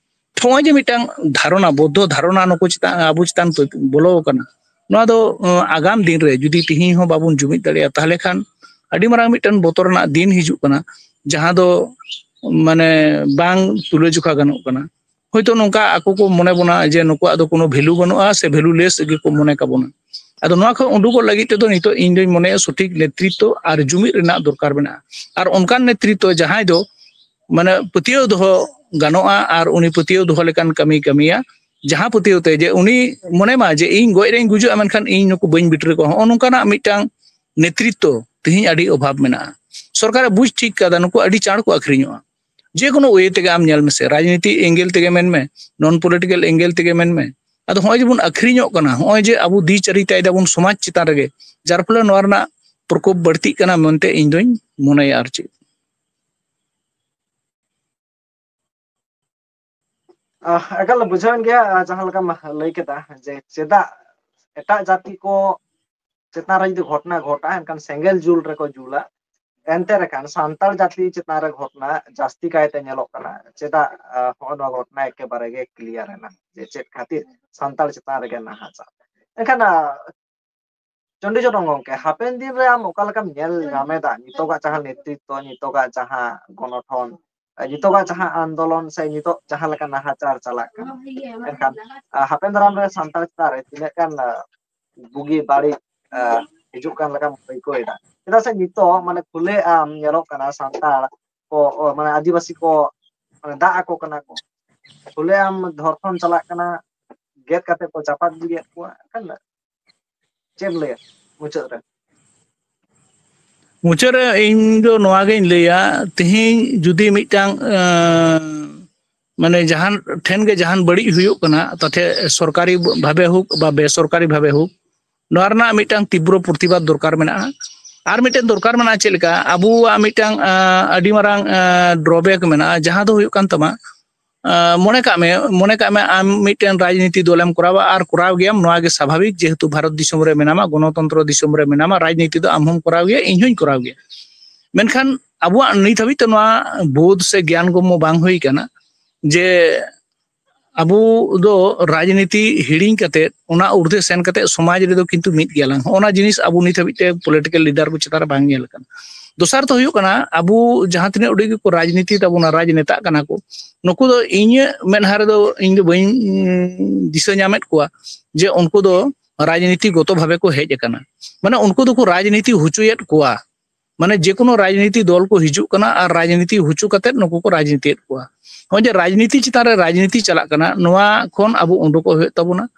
ᱱᱚᱜᱼᱚᱭ ᱡᱮ ᱢᱤᱫᱴᱟᱝ ᱫᱷᱟᱨᱚᱱᱟ, ᱵᱚᱫᱽᱫᱷᱚ ᱫᱷᱟᱨᱚᱱᱟ ᱱᱩᱠᱩ ᱪᱮᱛᱟᱱ, ᱟᱵᱚ ᱪᱮᱛᱟᱱ ᱵᱚᱞᱚ ᱟᱠᱟᱱᱟ, ᱱᱚᱣᱟ ᱫᱚ, ᱟᱸ, ᱟᱜᱟᱢ ᱫᱤᱱ ᱨᱮ ᱡᱩᱫᱤ ᱛᱤᱦᱤᱧ ᱦᱚᱸ ᱵᱟᱵᱚᱱ ᱡᱩᱢᱤᱫ ᱫᱟᱲᱮᱭᱟᱜᱼᱟ, ᱛᱟᱦᱚᱞᱮ ᱠᱷᱟᱱ ᱟᱹᱰᱤ ᱢᱟᱨᱟᱝ ᱢᱤᱫᱴᱟᱝ ᱵᱚᱛᱚᱨ ᱨᱮᱱᱟᱜ ᱫᱤᱱ ᱦᱤᱡᱩᱜ ᱠᱟᱱᱟ, ᱡᱟᱦᱟᱸ ᱫᱚ ᱢᱟᱱᱮ ᱵᱟᱝ ᱛᱩᱞᱟᱹᱡᱚᱠᱷᱟ ᱜᱟᱱᱚᱜ ᱠᱟᱱᱟ᱾ ᱦᱚᱭᱛᱳ ᱱᱚᱝᱠᱟ ᱟᱠᱚ ᱠᱚ ᱢᱚᱱᱮ ᱵᱚᱱᱟ ᱡᱮ ᱱᱩᱠᱩᱣᱟᱜ ᱫᱚ ᱠᱳᱱᱳ value ᱵᱟᱹᱱᱩᱜᱼᱟ ᱥᱮ valueless ᱜᱮᱠᱚ ᱢᱚᱱᱮ ᱠᱟᱵᱚᱱᱟ᱾ ᱟᱫᱚ ᱱᱚᱣᱟ ᱠᱷᱚᱱ ᱩᱰᱩᱠᱚᱜ ᱞᱟᱹᱜᱤᱫ ᱛᱮᱫᱚ ᱱᱤᱛᱚᱜ ᱤᱧ ᱫᱚᱧ ᱢᱚᱱᱮᱭᱟ ᱥᱚᱴᱷᱤᱠ ᱱᱮᱛᱨᱤᱛᱛᱚ ᱟᱨ ᱡᱩᱢᱤᱫ ᱨᱮᱱᱟᱜ ᱫᱚᱨᱠᱟᱨ ᱢᱮᱱᱟᱜᱼᱟ᱾ ᱟᱨ ᱚᱱᱠᱟᱱ ᱱᱮᱛᱨᱤᱛᱛᱚ ᱡᱟᱦᱟᱸᱭ ᱫᱚ ᱢᱟᱱᱮ ᱯᱟᱹᱛᱭᱟᱹᱣ ᱫᱚᱦᱚ ᱜᱟᱱᱚᱜᱼᱟ ᱟᱨ ᱩᱱᱤ ᱯᱟᱹᱛᱭᱟᱹᱣ ᱫᱚᱦᱚ ᱞᱮᱠᱟᱱ ᱠᱟᱹᱢᱤ ᱠᱟᱹᱢᱤᱭᱟ, ᱡᱟᱦᱟᱸ ᱯᱟᱹᱛᱭᱟᱹᱣ ᱛᱮ ᱡᱮ ᱩᱱᱤ ᱢᱚᱱᱮ ᱢᱟ ᱡᱮ ᱤᱧ ᱜᱚᱡ ᱨᱮᱧ ᱜᱩᱡᱩᱜᱼᱟ, ᱢᱮᱱᱠᱷᱟᱱ ᱤᱧ ᱱᱩᱠᱩ ᱵᱟᱹᱧ ᱵᱤᱴᱨᱟᱹ ᱠᱚᱣᱟ᱾ ᱦᱚᱸᱜᱼᱚ ᱱᱚᱝᱠᱟᱱᱟᱜ ᱢᱤᱫᱴᱟᱝ ᱱᱮᱛᱨᱤᱛᱛᱚ ᱛᱮᱦᱮᱧ ᱟᱹᱰᱤ ᱚᱵᱷᱟᱵᱽ ᱢᱮᱱᱟᱜᱼᱟ᱾ ᱥᱚᱨᱠᱟᱨᱮ ᱵᱩᱡᱽ ᱴᱷᱤᱠ ᱠᱟᱫᱟ ᱱᱩᱠᱩ ᱟᱹᱰᱤ ᱪᱟᱬ ᱠᱚ ᱟᱹᱠᱷᱨᱤᱧᱚᱜᱼᱟ᱾ ᱡᱮᱠᱳᱱᱳ ᱳᱭᱮ ᱛᱮᱜᱮ ᱟᱢ ᱧᱮᱞ ᱢᱮᱥᱮ, ᱨᱟᱡᱽᱱᱤᱛᱤ ᱮᱝᱜᱮᱞ ᱛᱮᱜᱮ ᱢᱮᱱᱢᱮ, ᱱᱚᱱ ᱯᱚᱞᱤᱴᱤᱠᱮᱞ ᱮᱝᱜᱮᱞ ᱛᱮᱜᱮ ᱢᱮᱱᱢᱮ᱾ ᱟᱫᱚ ᱦᱚᱸᱜᱼᱚᱭ ᱡᱮᱵᱚᱱ ᱟᱹᱠᱷᱨᱤᱧᱚᱜ ᱠᱟᱱᱟ, ᱦᱚᱸᱜᱼᱚᱭ ᱡᱮ ᱟᱵᱚ ᱫᱤᱪᱟᱹᱨᱤᱛᱟᱭ ᱫᱟᱵᱚᱱ ᱥᱚᱢᱟᱡᱽ ᱪᱮᱛᱟᱱ ᱨᱮᱜᱮ, ᱡᱟᱨ ᱯᱷᱚᱞᱮ ᱱᱚᱣᱟ ᱨᱮᱱᱟᱜ ᱯᱨᱚᱠᱳᱯ ᱵᱟᱹᱲᱛᱤᱜ ᱠᱟᱱᱟ ᱢᱮᱱᱛᱮ ᱤᱧ ᱫᱚᱧ ᱢᱚᱱᱮᱭᱟ᱾ ᱟᱨ ᱪᱮᱫ ᱟᱦ, ᱮᱠᱟᱞ ᱵᱩᱡᱷᱟᱹᱣᱮᱱ ᱜᱮᱭᱟ, ᱟᱦ, ᱡᱟᱦᱟᱸ ᱞᱮᱠᱟᱢ ᱞᱟᱹᱭ ᱠᱮᱫᱟ ᱡᱮ ᱪᱮᱫᱟᱜ ᱮᱴᱟᱜ ᱡᱟᱹᱛᱤ ᱠᱚ ᱪᱮᱛᱟᱱ ᱨᱮ ᱡᱩᱫᱤ ᱜᱷᱚᱴᱚᱱᱟ ᱜᱷᱚᱴᱟᱜᱼᱟ, ᱮᱱᱠᱷᱟᱱ ᱥᱮᱸᱜᱮᱞ ᱡᱩᱞ ᱨᱮᱠᱚ ᱡᱩᱞᱟ᱾ ᱮᱱᱛᱮ ᱨᱮᱠᱷᱟᱱ ᱥᱟᱱᱛᱟᱲ ᱡᱟᱹᱛᱤ ᱪᱮᱛᱟᱱ ᱨᱮ ᱜᱷᱚᱴᱚᱱᱟ ᱡᱟᱹᱥᱛᱤ ᱠᱟᱭᱛᱮ ᱧᱮᱞᱚᱜ ᱠᱟᱱᱟ᱾ ᱪᱮᱫᱟᱜ, ᱟᱦ, ᱦᱚᱸᱜᱼᱚ ᱱᱚᱣᱟ ᱜᱷᱚᱴᱚᱱᱟ ᱮᱠᱮᱵᱟᱨᱮ ᱜᱮ ᱠᱞᱤᱭᱟᱨ ᱮᱱᱟ ᱡᱮ ᱪᱮᱫ ᱠᱷᱟᱹᱛᱤᱨ ᱥᱟᱱᱛᱟᱲ ᱪᱮᱛᱟᱱ ᱨᱮᱜᱮ ᱱᱟᱦᱟᱪᱟᱨ? ᱮᱱᱠᱷᱟᱱ, ᱟᱦ, ᱪᱚᱱᱰᱤᱪᱚᱨᱚᱬ ᱜᱚᱢᱠᱮ, ᱦᱟᱯᱮᱱ ᱫᱤᱱ ᱨᱮ ᱟᱢ ᱚᱠᱟ ᱞᱮᱠᱟᱢ ᱧᱮᱞ ᱧᱟᱢ ᱮᱫᱟ ᱱᱤᱛᱚᱜᱟᱜ ᱡᱟᱦᱟᱸ ᱱᱮᱛᱨᱤᱛᱛᱚ, ᱱᱤᱛᱚᱜᱟᱜ ᱡᱟᱦᱟᱸ ᱜᱚᱱᱚᱴᱷᱚᱱ, ᱱᱤᱛᱚᱜᱟᱜ ᱡᱟᱦᱟᱸ ᱟᱱᱫᱳᱞᱚᱱ ᱥᱮ ᱱᱤᱛᱚᱜ ᱡᱟᱦᱟᱸ ᱞᱮᱠᱟ ᱱᱟᱦᱟᱪᱟᱨ ᱪᱟᱞᱟᱜ ᱠᱟᱱᱟ, ᱮᱱᱠᱷᱟᱱ, ᱟᱦ, ᱦᱟᱯᱮᱱ ᱫᱟᱨᱟᱢ ᱨᱮ ᱥᱟᱱᱛᱟᱲ ᱪᱮᱛᱟᱱ ᱨᱮ ᱛᱤᱱᱟᱹᱜ ᱜᱟᱱ, ᱟᱦ, ᱵᱩᱜᱤ ᱵᱟᱹᱲᱤᱡ, ᱟᱦ, ᱦᱤᱡᱩᱜ ᱠᱟᱱ ᱞᱮᱠᱟᱢ ᱟᱹᱭᱠᱟᱹᱣ ᱮᱫᱟ? ᱪᱮᱫᱟᱜ ᱥᱮ ᱱᱤᱛᱚᱜ ᱢᱟᱱᱮ ᱠᱷᱩᱞᱟᱹ ᱟᱢ ᱧᱮᱞᱚᱜ ᱠᱟᱱᱟ ᱥᱟᱱᱛᱟᱲ ᱠᱚ, ᱚ, ᱢᱟᱱᱮ ᱟᱹᱫᱤᱵᱟᱹᱥᱤ ᱠᱚ, ᱢᱟᱱᱮ ᱫᱟᱜ ᱟᱠᱚ ᱠᱟᱱᱟ ᱠᱚ, ᱠᱷᱩᱞᱟᱹ ᱟᱢ ᱫᱷᱚᱨᱥᱚᱱ ᱪᱟᱞᱟᱜ ᱠᱟᱱᱟ, ᱜᱮᱫ ᱠᱟᱛᱮ ᱠᱚ ᱪᱟᱯᱟᱫ ᱜᱤᱰᱤᱭᱮᱫ ᱠᱚᱣᱟ᱾ ᱮᱱᱠᱷᱟᱱ ᱪᱮᱫ ᱮᱢ ᱞᱟᱹᱭᱟ ᱢᱩᱪᱟᱹᱫ ᱨᱮ? ᱢᱩᱪᱟᱹᱫ ᱨᱮ ᱤᱧ ᱫᱚ ᱱᱚᱣᱟ ᱜᱤᱧ ᱞᱟᱹᱭᱟ, ᱛᱮᱦᱮᱧ ᱡᱩᱫᱤ ᱢᱤᱫᱴᱟᱝ, ᱟᱸ, ᱢᱟᱱᱮ ᱡᱟᱦᱟᱱ ᱴᱷᱮᱱ ᱜᱮ ᱡᱟᱦᱟᱱ ᱵᱟᱹᱲᱤᱡ ᱦᱩᱭᱩᱜ ᱠᱟᱱᱟ, ᱛᱟᱛᱮ ᱥᱚᱨᱠᱟᱨᱤ ᱵᱷᱟᱵᱮ ᱦᱳᱠ ᱵᱟ ᱵᱮᱥᱚᱨᱠᱟᱨᱤ ᱵᱷᱟᱵᱮ ᱦᱳᱠ, ᱱᱚᱣᱟ ᱨᱮᱱᱟᱜ ᱢᱤᱫᱴᱟᱝ ᱛᱤᱵᱨᱚ ᱯᱨᱚᱛᱤᱵᱟᱫ ᱫᱚᱨᱠᱟᱨ ᱢᱮᱱᱟᱜᱼᱟ᱾ ᱟᱨ ᱢᱤᱫᱴᱮᱱ ᱫᱚᱨᱠᱟᱨ ᱢᱮᱱᱟᱜᱼᱟ, ᱪᱮᱫ ᱞᱮᱠᱟ ᱟᱵᱚᱣᱟᱜ ᱢᱤᱫᱴᱟᱝ, ᱟᱸ, ᱟᱹᱰᱤ ᱢᱟᱨᱟᱝ, ᱟᱸ, ᱰᱨᱚᱵᱮᱠ ᱢᱮᱱᱟᱜᱼᱟ, ᱡᱟᱦᱟᱸ ᱫᱚ ᱦᱩᱭᱩᱜ ᱠᱟᱱ ᱛᱟᱢᱟ, ᱟᱸ, ᱢᱚᱱᱮ ᱠᱟᱜ ᱢᱮ, ᱢᱚᱱᱮ ᱠᱟᱜ ᱢᱮ ᱟᱢ ᱢᱤᱫᱴᱮᱱ ᱨᱟᱡᱽᱱᱤᱛᱤ ᱫᱚᱞᱮᱢ ᱠᱚᱨᱟᱣᱟ ᱟᱨ ᱠᱚᱨᱟᱣ ᱜᱮᱭᱟᱢ, ᱱᱚᱣᱟ ᱜᱮ ᱥᱟᱵᱷᱟᱵᱤᱠ, ᱡᱮᱦᱮᱛᱩ ᱵᱷᱟᱨᱚᱛ ᱫᱤᱥᱚᱢ ᱨᱮ ᱢᱮᱱᱟᱢᱟ, ᱜᱚᱱᱚᱛᱚᱱᱛᱨᱚ ᱫᱤᱥᱚᱢ ᱨᱮ ᱢᱮᱱᱟᱢᱟ, ᱨᱟᱡᱽᱱᱤᱛᱤ ᱫᱚ ᱟᱢ ᱦᱚᱸᱢ ᱠᱚᱨᱟᱣ ᱜᱮᱭᱟ, ᱤᱧ ᱦᱚᱸᱧ ᱠᱚᱨᱟᱣ ᱜᱮᱭᱟ᱾ ᱢᱮᱱᱠᱷᱟᱱ ᱟᱵᱚᱣᱟᱜ ᱱᱤᱛ ᱦᱟᱹᱵᱤᱡ ᱛᱮ ᱱᱚᱣᱟ ᱵᱳᱫᱷ ᱥᱮ ᱜᱮᱭᱟᱱ ᱜᱚᱢᱢᱚ ᱵᱟᱝ ᱦᱩᱭ ᱠᱟᱱᱟ ᱡᱮ ᱟᱵᱚ ᱫᱚ ᱨᱟᱡᱽᱱᱤᱛᱤ ᱦᱤᱲᱤᱧ ᱠᱟᱛᱮ, ᱚᱱᱟ ᱩᱨᱫᱷᱮ ᱥᱮᱱ ᱠᱟᱛᱮ ᱥᱚᱢᱟᱡᱽ ᱨᱮᱫᱚ ᱠᱤᱱᱛᱩ ᱢᱤᱫ ᱜᱮᱭᱟᱞᱟᱝ᱾ ᱦᱚᱸᱜᱼᱚ ᱱᱟ ᱡᱤᱱᱤᱥ ᱟᱵᱚ ᱱᱤᱛ ᱦᱟᱹᱵᱤᱡ ᱛᱮ ᱯᱚᱞᱤᱴᱤᱠᱮᱞ ᱞᱤᱰᱟᱨ ᱠᱚ ᱪᱮᱛᱟᱱ ᱨᱮ ᱵᱟᱝ ᱧᱮᱞ ᱟᱠᱟᱱᱟ᱾ ᱫᱚᱥᱟᱨ ᱫᱚ ᱦᱩᱭᱩᱜ ᱠᱟᱱᱟ, ᱟᱵᱚ ᱡᱟᱦᱟᱸ ᱛᱤᱱᱟᱹᱜ ᱩᱰᱤᱡ ᱜᱮᱠᱚ ᱨᱟᱡᱽᱱᱤᱛᱤ ᱛᱟᱵᱚᱱᱟ, ᱨᱟᱡᱽᱱᱮᱛᱟᱜ ᱠᱟᱱᱟ ᱠᱚ, ᱱᱩᱠᱩ ᱫᱚ ᱤᱧᱟᱹᱜ ᱢᱮᱫᱦᱟ ᱨᱮᱫᱚ ᱤᱧ ᱫᱚ ᱵᱟᱹᱧ, ᱩᱸ, ᱫᱤᱥᱟᱹ ᱧᱟᱢᱮᱫ ᱠᱚᱣᱟ ᱡᱮ ᱩᱱᱠᱩ ᱫᱚ ᱨᱟᱡᱽᱱᱤᱛᱤ ᱜᱚᱛᱚ ᱵᱷᱟᱵᱮ ᱠᱚ ᱦᱮᱡ ᱟᱠᱟᱱᱟ᱾ ᱢᱟᱱᱮ ᱩᱱᱠᱩ ᱫᱚᱠᱚ ᱨᱟᱡᱽᱱᱤᱛᱤ ᱦᱚᱪᱚᱭᱮᱫ ᱠᱚᱣᱟ᱾ ᱢᱟᱱᱮ ᱡᱮᱠᱳᱱᱳ ᱨᱟᱡᱽᱱᱤᱛᱤ ᱫᱚᱞ ᱠᱚ ᱦᱤᱡᱩᱜ ᱠᱟᱱᱟ ᱟᱨ ᱨᱟᱡᱽᱱᱤᱛᱤ ᱦᱚᱪᱚ ᱠᱟᱛᱮᱫ ᱱᱩᱠᱩ ᱠᱚ ᱨᱟᱡᱽᱱᱤᱛᱤᱭᱮᱫ ᱠᱚᱣᱟ᱾ ᱱᱚᱜᱼᱚᱭ ᱡᱮ ᱨᱟᱡᱽᱱᱤᱛᱤ ᱪᱮᱛᱟᱱ ᱨᱮ ᱨᱟᱡᱽᱱᱤᱛᱤ ᱪᱟᱞᱟᱜ ᱠᱟᱱᱟ, ᱱᱚᱣᱟ ᱠᱷᱚᱱ ᱟᱵᱚ ᱩᱰᱩᱠᱚᱜ ᱦᱩᱭᱩᱜ ᱛᱟᱵᱚᱱᱟ᱾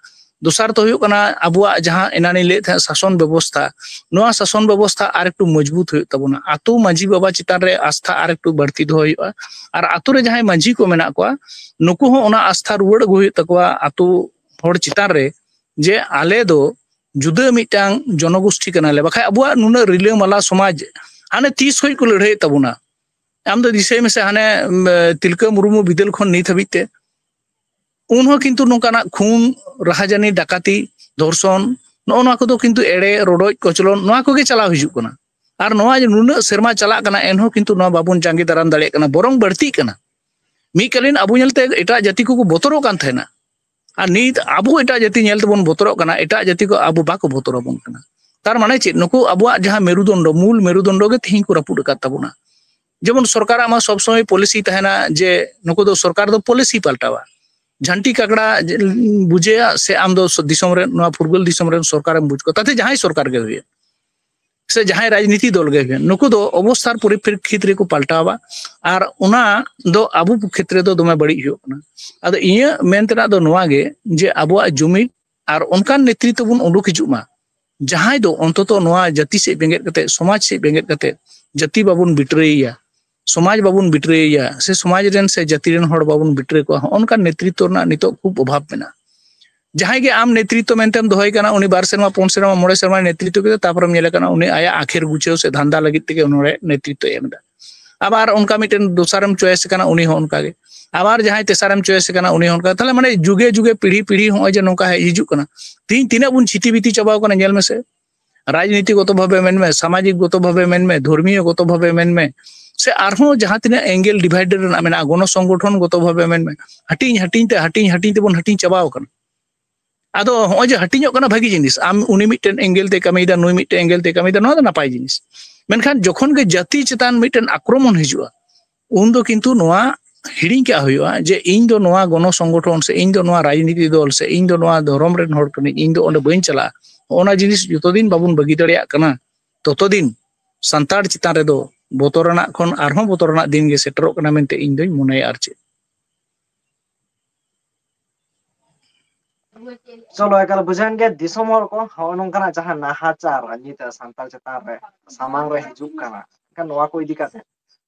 ᱫᱚᱥᱟᱨ ᱫᱚ ᱦᱩᱭᱩᱜ ᱠᱟᱱᱟ, ᱟᱵᱚᱣᱟᱜ ᱡᱟᱦᱟᱸ ᱮᱱᱟᱱᱤᱧ ᱞᱟᱹᱭᱮᱫ ᱛᱟᱦᱮᱸᱫ ᱥᱟᱥᱚᱱ ᱵᱮᱵᱚᱥᱛᱷᱟ, ᱱᱚᱣᱟ ᱥᱟᱥᱚᱱ ᱵᱮᱵᱚᱥᱛᱷᱟ ᱟᱨ ᱮᱠᱴᱩ ᱢᱚᱡᱽᱵᱩᱛ ᱦᱩᱭᱩᱜ ᱛᱟᱵᱚᱱᱟ᱾ ᱟᱛᱳ ᱢᱟᱹᱡᱷᱤ ᱵᱟᱵᱟ ᱪᱮᱛᱟᱱ ᱨᱮ ᱟᱥᱛᱷᱟ ᱟᱨ ᱮᱠᱴᱩ ᱵᱟᱹᱲᱛᱤ ᱫᱚᱦᱚ ᱦᱩᱭᱩᱜᱼᱟ᱾ ᱟᱨ ᱟᱛᱳ ᱨᱮ ᱡᱟᱦᱟᱸᱭ ᱢᱟᱹᱡᱷᱤ ᱠᱚ ᱢᱮᱱᱟᱜ ᱠᱚᱣᱟ, ᱱᱩᱠᱩ ᱦᱚᱸ ᱚᱱᱟ ᱟᱥᱛᱷᱟ ᱨᱩᱣᱟᱹᱲ ᱟᱹᱜᱩ ᱦᱩᱭᱩᱜ ᱛᱟᱠᱚᱣᱟ ᱟᱛᱳ ᱦᱚᱲ ᱪᱮᱛᱟᱱ ᱨᱮ, ᱡᱮ ᱟᱞᱮ ᱫᱚ ᱡᱩᱫᱟᱹ ᱢᱤᱫᱴᱟᱝ ᱡᱚᱱᱚᱜᱳᱥᱴᱷᱤ ᱠᱟᱱᱟᱞᱮ, ᱵᱟᱠᱷᱟᱡ ᱟᱵᱚᱣᱟᱜ ᱱᱩᱱᱟᱹᱜ ᱨᱤᱞᱟᱹᱢᱟᱞᱟ ᱥᱚᱢᱟᱡᱽ ᱦᱟᱱᱮ ᱛᱤᱥ ᱠᱷᱚᱱ ᱠᱚ ᱞᱟᱹᱲᱦᱟᱹᱭᱮᱫ ᱛᱟᱵᱚᱱᱟ᱾ ᱟᱢ ᱫᱚ ᱫᱤᱥᱟᱹᱭ ᱢᱮᱥᱮ, ᱦᱟᱱᱮ, ᱩᱢ, ᱛᱤᱞᱠᱟᱹ ᱢᱩᱨᱢᱩ ᱵᱤᱫᱟᱹᱞ ᱠᱷᱚᱱ ᱱᱤᱛ ᱦᱟᱹᱵᱤᱡ ᱛᱮ ᱩᱱᱦᱚᱸ ᱠᱤᱱᱛᱩ ᱱᱚᱝᱠᱟᱱᱟᱜ ᱠᱷᱩᱱ, ᱨᱟᱦᱟᱡᱟᱹᱱᱤ, ᱰᱟᱠᱟᱛᱤ, ᱫᱷᱚᱨᱥᱚᱱ, ᱱᱚᱜᱼᱚ ᱱᱚᱣᱟ ᱠᱚᱫᱚ ᱠᱤᱱᱛᱩ ᱮᱲᱮ, ᱨᱚᱰᱚᱡ, ᱠᱚᱪᱞᱚᱱ, ᱱᱚᱣᱟ ᱠᱚᱜᱮ ᱪᱟᱞᱟᱣ ᱦᱤᱡᱩᱜ ᱠᱟᱱᱟ᱾ ᱟᱨ ᱱᱚᱣᱟ ᱡᱮ ᱱᱩᱱᱟᱹᱜ ᱥᱮᱨᱢᱟ ᱪᱟᱞᱟᱜ ᱠᱟᱱᱟ, ᱮᱱᱦᱚᱸ ᱠᱤᱱᱛᱩ ᱱᱚᱣᱟ ᱵᱟᱵᱚᱱ ᱡᱟᱸᱜᱮ ᱫᱟᱨᱟᱢ ᱫᱟᱲᱮᱭᱟᱜ ᱠᱟᱱᱟ, ᱵᱚᱨᱚᱝ ᱵᱟᱹᱲᱛᱤᱜ ᱠᱟᱱᱟ᱾ ᱢᱤᱫ ᱠᱟᱞᱤᱱ ᱟᱵᱚ ᱧᱮᱞᱛᱮ ᱮᱴᱟᱜ ᱡᱟᱹᱛᱤ ᱠᱚᱠᱚ ᱵᱚᱛᱚᱨᱚᱜ ᱠᱟᱱ ᱛᱟᱦᱮᱱᱟ, ᱟᱨ ᱱᱤᱛ ᱟᱵᱚ ᱮᱴᱟᱜ ᱡᱟᱹᱛᱤ ᱧᱮᱞ ᱛᱮᱵᱚᱱ ᱵᱚᱛᱚᱨᱚᱜ ᱠᱟᱱᱟ, ᱮᱴᱟᱜ ᱡᱟᱹᱛᱤ ᱠᱚ ᱟᱵᱚ ᱵᱟᱠᱚ ᱵᱚᱛᱚᱨ ᱟᱵᱚᱱ ᱠᱟᱱᱟ᱾ ᱛᱟᱨ ᱢᱟᱱᱮ ᱪᱮᱫ? ᱱᱩᱠᱩ ᱟᱵᱚᱣᱟᱜ ᱡᱟᱦᱟᱸ ᱢᱮᱨᱩᱫᱚᱱᱰᱚ, ᱢᱩᱞ ᱢᱮᱨᱩᱫᱚᱱᱰᱚ ᱜᱮ ᱛᱤᱦᱤᱧ ᱠᱚ ᱨᱟᱹᱯᱩᱫ ᱟᱠᱟᱫ ᱛᱟᱵᱚᱱᱟ᱾ ᱡᱮᱢᱚᱱ ᱥᱚᱨᱠᱟᱨᱟᱜ ᱢᱟ ᱥᱚᱵ ᱥᱚᱢᱚᱭ ᱯᱚᱞᱤᱥᱤ ᱛᱟᱦᱮᱱᱟ ᱡᱮ ᱱᱩᱠᱩ ᱫᱚ ᱥᱚᱨᱠᱟᱨ ᱫᱚ ᱯᱚᱞᱤᱥᱤ ᱯᱟᱞᱴᱟᱣᱟ᱾ ᱡᱷᱟᱱᱴᱤ ᱠᱟᱠᱲᱟ ᱡᱮ, ᱵᱩᱡᱷᱟᱹᱭᱟ ᱥᱮ ᱟᱢ ᱫᱚ ᱫᱤᱥᱚᱢ ᱨᱮ, ᱱᱚᱣᱟ ᱯᱷᱩᱨᱜᱟᱹᱞ ᱫᱤᱥᱚᱢ ᱨᱮᱱ ᱥᱚᱨᱠᱟᱨᱮᱢ ᱵᱩᱡᱽ ᱠᱚᱣᱟ, ᱛᱟᱛᱮ ᱡᱟᱦᱟᱸᱭ ᱥᱚᱨᱠᱟᱨ ᱜᱮ ᱦᱩᱭᱩᱜ, ᱥᱮ ᱡᱟᱦᱟᱸᱭ ᱨᱟᱡᱽᱱᱤᱛᱤ ᱫᱚᱞ ᱜᱮ ᱦᱩᱭᱩᱜ, ᱱᱩᱠᱩ ᱫᱚ ᱚᱵᱚᱥᱛᱷᱟᱨ ᱯᱚᱨᱤᱯᱨᱮᱠᱠᱷᱤᱛ ᱨᱮᱠᱚ ᱯᱟᱞᱴᱟᱣᱟ᱾ ᱟᱨ ᱚᱱᱟ ᱫᱚ ᱟᱵᱚ ᱠᱷᱮᱛᱨᱮ ᱫᱚ ᱫᱚᱢᱮ ᱵᱟᱹᱲᱤᱡ ᱦᱩᱭᱩᱜ ᱠᱟᱱᱟ᱾ ᱟᱫᱚ ᱤᱧᱟᱹᱜ ᱢᱮᱱ ᱛᱮᱱᱟᱜ ᱫᱚ ᱱᱚᱣᱟ ᱜᱮ, ᱡᱮ ᱟᱵᱚᱣᱟᱜ ᱡᱩᱢᱤᱫ ᱟᱨ ᱚᱱᱠᱟᱱ ᱱᱮᱛᱨᱤᱛᱛᱚ ᱵᱚᱱ ᱩᱰᱩᱠ ᱦᱤᱡᱩᱜ ᱢᱟ, ᱡᱟᱦᱟᱸᱭ ᱫᱚ ᱚᱱᱛᱚᱛᱚ ᱱᱚᱣᱟ ᱡᱟᱹᱛᱤ ᱥᱮᱫ ᱵᱮᱸᱜᱮᱫ ᱠᱟᱛᱮ, ᱥᱚᱢᱟᱡᱽ ᱥᱮᱫ ᱵᱮᱸᱜᱮᱫ ᱠᱟᱛᱮ, ᱡᱟᱹᱛᱤ ᱵᱟᱵᱚᱱ ᱵᱤᱴᱨᱮᱭᱟ, ᱥᱚᱢᱟᱡᱽ ᱵᱟᱵᱚᱱ ᱵᱤᱴᱨᱮᱭᱟ, ᱥᱮ ᱥᱚᱢᱟᱡᱽ ᱨᱮᱱ ᱥᱮ ᱡᱟᱹᱛᱤ ᱨᱮᱱ ᱦᱚᱲ ᱵᱟᱵᱚᱱ ᱵᱤᱴᱨᱮ ᱠᱚᱣᱟ, ᱦᱚᱸᱜᱼᱚ ᱱᱚᱝᱠᱟᱱ ᱱᱮᱛᱨᱤᱛᱛᱚ ᱨᱮᱱᱟᱜ ᱱᱤᱛᱚᱜ ᱠᱷᱩᱵ ᱚᱵᱷᱟᱵ ᱢᱮᱱᱟᱜᱼᱟ᱾ ᱡᱟᱦᱟᱸᱭ ᱜᱮ ᱟᱢ ᱱᱮᱛᱨᱤᱛᱛᱚ ᱢᱮᱱᱛᱮᱢ ᱫᱚᱦᱚᱭ ᱠᱟᱱᱟ, ᱩᱱᱤ ᱵᱟᱨ ᱥᱮᱨᱢᱟ, ᱯᱩᱱ ᱥᱮᱨᱢᱟ, ᱢᱚᱬᱮ ᱥᱮᱨᱢᱟᱭ ᱱᱮᱛᱨᱤᱛᱛᱚ ᱠᱮᱫᱟ, ᱛᱟᱨᱯᱚᱨᱮᱢ ᱧᱮᱞᱮ ᱠᱟᱱᱟ ᱩᱱᱤ ᱟᱭᱟᱜ ᱟᱠᱷᱮᱨ ᱜᱩᱪᱷᱟᱹᱣ ᱥᱮ ᱫᱷᱟᱱᱫᱟ ᱞᱟᱹᱜᱤᱫ ᱛᱮᱜᱮ ᱱᱚᱰᱮ ᱱᱮᱛᱨᱤᱛᱛᱚᱭ ᱮᱢ ᱮᱫᱟ᱾ ᱟᱵᱟᱨ ᱚᱱᱠᱟ ᱢᱤᱫᱴᱮᱱ ᱫᱚᱥᱟᱨᱮᱢ choice ᱮ ᱠᱟᱱᱟ, ᱩᱱᱤ ᱦᱚᱸ ᱚᱱᱠᱟ ᱜᱮ᱾ ᱟᱵᱟᱨ ᱡᱟᱦᱟᱸᱭ ᱛᱮᱥᱟᱨᱮᱢ choice ᱮ ᱠᱟᱱᱟ, ᱩᱱᱤ ᱦᱚᱸ ᱚᱱᱠᱟ᱾ ᱛᱟᱦᱞᱮ ᱢᱟᱱᱮ ᱡᱩᱜᱮ ᱡᱩᱜᱮ, ᱯᱤᱲᱦᱤ ᱯᱤᱲᱦᱤ ᱦᱚᱸᱜᱼᱚᱭ ᱡᱮ ᱱᱚᱝᱠᱟ ᱦᱮᱡ ᱦᱤᱡᱩᱜ ᱠᱟᱱᱟ, ᱛᱤᱦᱤᱧ ᱛᱤᱱᱟᱹᱜ ᱵᱚᱱ ᱪᱷᱤᱛᱤ ᱵᱤᱛᱤ ᱪᱟᱵᱟᱣ ᱠᱟᱱᱟ, ᱧᱮᱞ ᱢᱮᱥᱮ᱾ ᱨᱟᱡᱽᱱᱤᱛᱤ ᱜᱚᱛᱚ ᱵᱷᱟᱵᱮ ᱢᱮᱱᱢᱮ, ᱥᱟᱢᱟᱡᱤᱠ ᱜᱚᱛᱚ ᱵᱷᱟᱵᱮ ᱢᱮᱱᱢᱮ, ᱫᱷᱚᱨᱢᱤᱭᱚ ᱜᱚᱛᱚ ᱵᱷᱟᱵᱮ ᱢᱮᱱᱢᱮ, ᱥᱮ ᱟᱨᱦᱚᱸ ᱡᱟᱦᱟᱸ ᱛᱤᱱᱟᱹᱜ angle divider ᱨᱮᱱᱟᱜ ᱢᱮᱱᱟᱜᱼᱟ, ᱜᱚᱱᱚ ᱥᱚᱝᱜᱚᱴᱷᱚᱱ ᱜᱚᱛᱚ ᱵᱷᱟᱵᱮ ᱢᱮᱱᱢᱮ, ᱦᱟᱹᱴᱤᱧ ᱦᱟᱹᱴᱤᱧ ᱛᱮ, ᱦᱟᱹᱴᱤᱧ ᱦᱟᱹᱴᱤᱧ ᱛᱮᱵᱚᱱ ᱦᱟᱹᱴᱤᱧ ᱪᱟᱵᱟᱣ ᱠᱟᱱᱟ᱾ ᱟᱫᱚ ᱦᱚᱸᱜᱼᱚᱭ ᱡᱮ ᱦᱟᱹᱴᱤᱧᱚᱜ ᱠᱟᱱᱟ, ᱵᱷᱟᱹᱜᱤ ᱡᱤᱱᱤᱥ, ᱟᱢ ᱩᱱᱤ ᱢᱤᱫᱴᱮᱱ angle ᱛᱮ ᱠᱟᱹᱢᱤᱭᱮᱫᱟ, ᱱᱩᱭ ᱢᱤᱫᱴᱮᱱ angle ᱛᱮ ᱠᱟᱹᱢᱤᱭᱮᱫᱟ, ᱱᱚᱣᱟ ᱫᱚ ᱱᱟᱯᱟᱭ ᱡᱤᱱᱤᱥ᱾ ᱢᱮᱱᱠᱷᱟᱱ ᱡᱚᱠᱷᱚᱱ ᱜᱮ ᱡᱟᱹᱛᱤ ᱪᱮᱛᱟᱱ ᱢᱤᱫᱴᱮᱱ ᱟᱠᱨᱚᱢᱚᱱ ᱦᱤᱡᱩᱜᱼᱟ, ᱩᱱ ᱫᱚ ᱠᱤᱱᱛᱩ ᱱᱚᱣᱟ ᱦᱤᱲᱤᱧ ᱠᱟᱜ ᱦᱩᱭᱩᱜᱼᱟ ᱡᱮ ᱤᱧ ᱫᱚ ᱱᱚᱣᱟ ᱜᱚᱱᱚ ᱥᱚᱝᱜᱚᱴᱷᱚᱱ ᱥᱮ ᱤᱧ ᱫᱚ ᱱᱚᱣᱟ ᱨᱟᱡᱽᱱᱤᱛᱤ ᱫᱚᱞ ᱥᱮ ᱤᱧ ᱫᱚ ᱱᱚᱣᱟ ᱫᱷᱚᱨᱚᱢ ᱨᱮᱱ ᱦᱚᱲ ᱠᱟᱹᱱᱟᱹᱧ, ᱤᱧ ᱫᱚ ᱚᱸᱰᱮ ᱵᱟᱹᱧ ᱪᱟᱞᱟᱜᱼᱟ᱾ ᱚᱱᱟ ᱡᱤᱱᱤᱥ ᱡᱚᱛᱚ ᱫᱤᱱ ᱵᱟᱵᱚᱱ ᱵᱟᱹᱜᱤ ᱫᱟᱲᱮᱭᱟᱜ ᱠᱟᱱᱟ, ᱛᱚᱛᱚ ᱫᱤᱱ ᱥᱟᱱᱛᱟᱲ ᱪᱮᱛᱟᱱ ᱨᱮᱫᱚ ᱵᱚᱛᱚᱨᱟᱱᱟᱜ ᱠᱷᱚᱱ ᱟᱨᱦᱚᱸ ᱵᱚᱛᱚᱨᱟᱱᱟᱜ ᱫᱤᱱ ᱜᱮ ᱥᱮᱴᱮᱨᱚᱜ ᱠᱟᱱᱟ ᱢᱮᱱᱛᱮ ᱤᱧ ᱫᱩᱧ ᱢᱚᱱᱮᱭᱟ᱾ ᱟᱨ ᱪᱮᱫ? ᱪᱚᱞᱚ, ᱮᱠᱟᱞ ᱵᱩᱡᱷᱟᱹᱣᱮᱱ ᱜᱮ ᱫᱤᱥᱚᱢ ᱦᱚᱲ ᱠᱚ, ᱦᱚᱸᱜᱼᱚ ᱱᱚᱝᱠᱟᱱᱟᱜ ᱡᱟᱦᱟᱸ ᱱᱟᱦᱟᱪᱟᱨ ᱱᱤᱛ ᱥᱟᱱᱛᱟᱲ ᱪᱮᱛᱟᱱ ᱨᱮ ᱥᱟᱢᱟᱝ ᱨᱮ ᱦᱤᱡᱩᱜ ᱠᱟᱱᱟ, ᱮᱱᱠᱷᱟᱱ ᱱᱚᱣᱟ ᱠᱚ ᱤᱫᱤ ᱠᱟᱛᱮ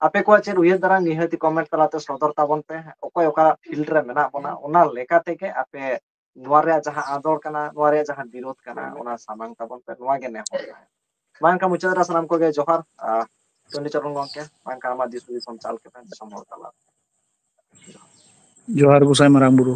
ᱟᱯᱮ ᱠᱚᱣᱟᱜ ᱪᱮᱫ ᱩᱭᱦᱟᱹᱨ ᱫᱷᱟᱨᱟ, ᱱᱤᱦᱟᱹᱛᱤ ᱠᱚᱢᱮᱱᱴ ᱛᱟᱞᱟᱛᱮ ᱥᱚᱫᱚᱨ ᱛᱟᱵᱚᱱ ᱯᱮ᱾ ᱚᱠᱚᱭ ᱚᱠᱟ ᱯᱷᱤᱞᱰ ᱨᱮ ᱢᱮᱱᱟᱜ ᱵᱚᱱᱟ, ᱚᱱᱟ ᱞᱮᱠᱟ ᱛᱮᱜᱮ ᱟᱯᱮ ᱱᱚᱣᱟ ᱨᱮᱭᱟᱜ ᱡᱟᱦᱟᱸ ᱟᱸᱫᱳᱲ ᱠᱟᱱᱟ, ᱱᱚᱣᱟ ᱨᱮᱭᱟᱜ ᱡᱟᱦᱟᱸ ᱵᱤᱨᱳᱫᱷ ᱠᱟᱱᱟ, ᱚᱱᱟ ᱥᱟᱢᱟᱝ ᱛᱟᱵᱚᱱ ᱯᱮ, ᱱᱚᱣᱟ ᱜᱮ ᱱᱮᱦᱚᱨ᱾ ᱢᱟ ᱮᱱᱠᱷᱟᱱ ᱢᱩᱪᱟᱹᱫ ᱨᱮ ᱥᱟᱱᱟᱢ ᱠᱚᱜᱮ ᱡᱚᱦᱟᱨ᱾ ᱟᱨ ᱪᱚᱱᱰᱤᱪᱚᱨᱚᱱ ᱜᱚᱢᱠᱮ, ᱢᱟ ᱮᱱᱠᱷᱟᱱ ᱟᱢᱟᱜ ᱫᱤᱥ ᱦᱩᱫᱤᱥ ᱦᱚᱸ ᱪᱟᱞ ᱠᱮᱫᱟ ᱫᱤᱥᱚᱢ ᱦᱚᱲ ᱛᱟᱞᱟ᱾ ᱡᱚᱦᱟᱨ ᱜᱚᱸᱥᱟᱭ ᱢᱟᱨᱟᱝ ᱵᱩᱨᱩ᱾